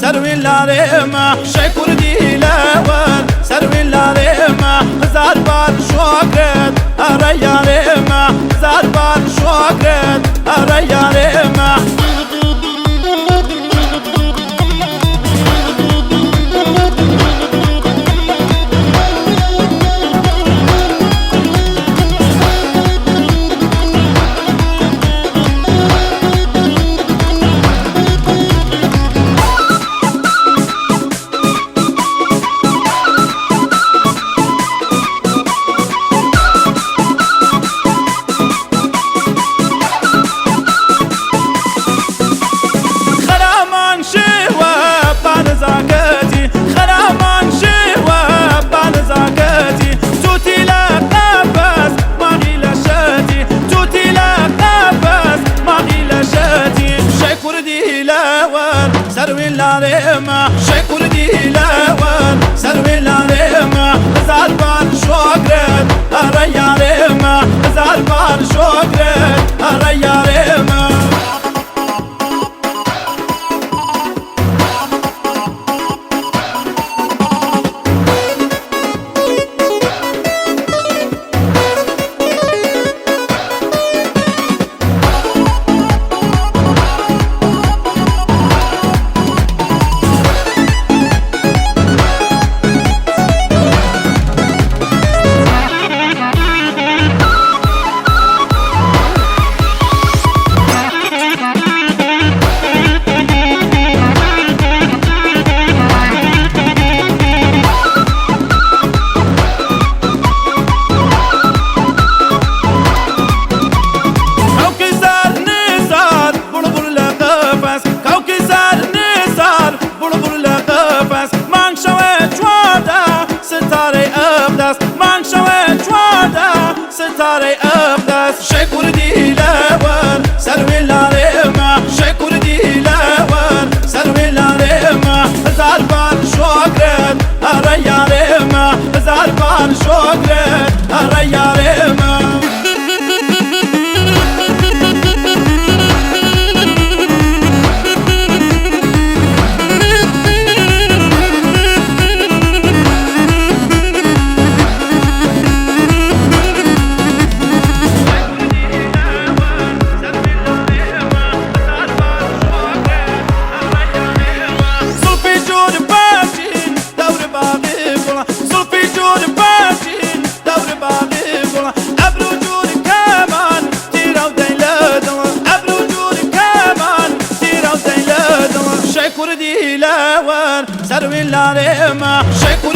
سەروین لارێمە شەی کوردی لەوەر سەروین لارێمە هزار بار شۆکرت ئەرە یارێمە هزار بار شۆکرت ئەرە یارێمە. خەرامان شێوە بانەزاکەتی خەرامان شێوە بانەزاکەتی توتی لە قەفەس ماغی لە شەتی توتی لە قەفەس ماغی لە شەتی شەی کوردی لەوەر سەروین لارێمە شەی کوردی لەوەر سەروین لارێمە هزار بار شۆکرت ئەرە یارێمە هزار بار شۆکرت ئەرە یارێمە. کاوکی سەر نزار بوڵبوڵ لە قەفەس کاوکی سەر نزار بوڵبوڵ لە قەفەس مانگ شەوێ 14 ستارەی ئەقدەس مانگ شەوێ 14 ستارەی ئەقدەس شەی کوردی لەوەر سەروین لارێمە شەی کوردی لەوەر سەروین لارێمە هزار بار شۆکرت ئەرە یارێمە هزار بار شۆکرت ئەرە یارێمە. زوڵفی جوور باشین دەور باغی گوڵە زوڵفی جوور باشین دەور باغی گوڵە ئەبرو جوور کەمان تیرە و دەی لە دڵە ئەبرو جوور کەمان تیرە و دەی لە دڵە شەی کوردی لەوەر سەروین لارێمە شەی کوردی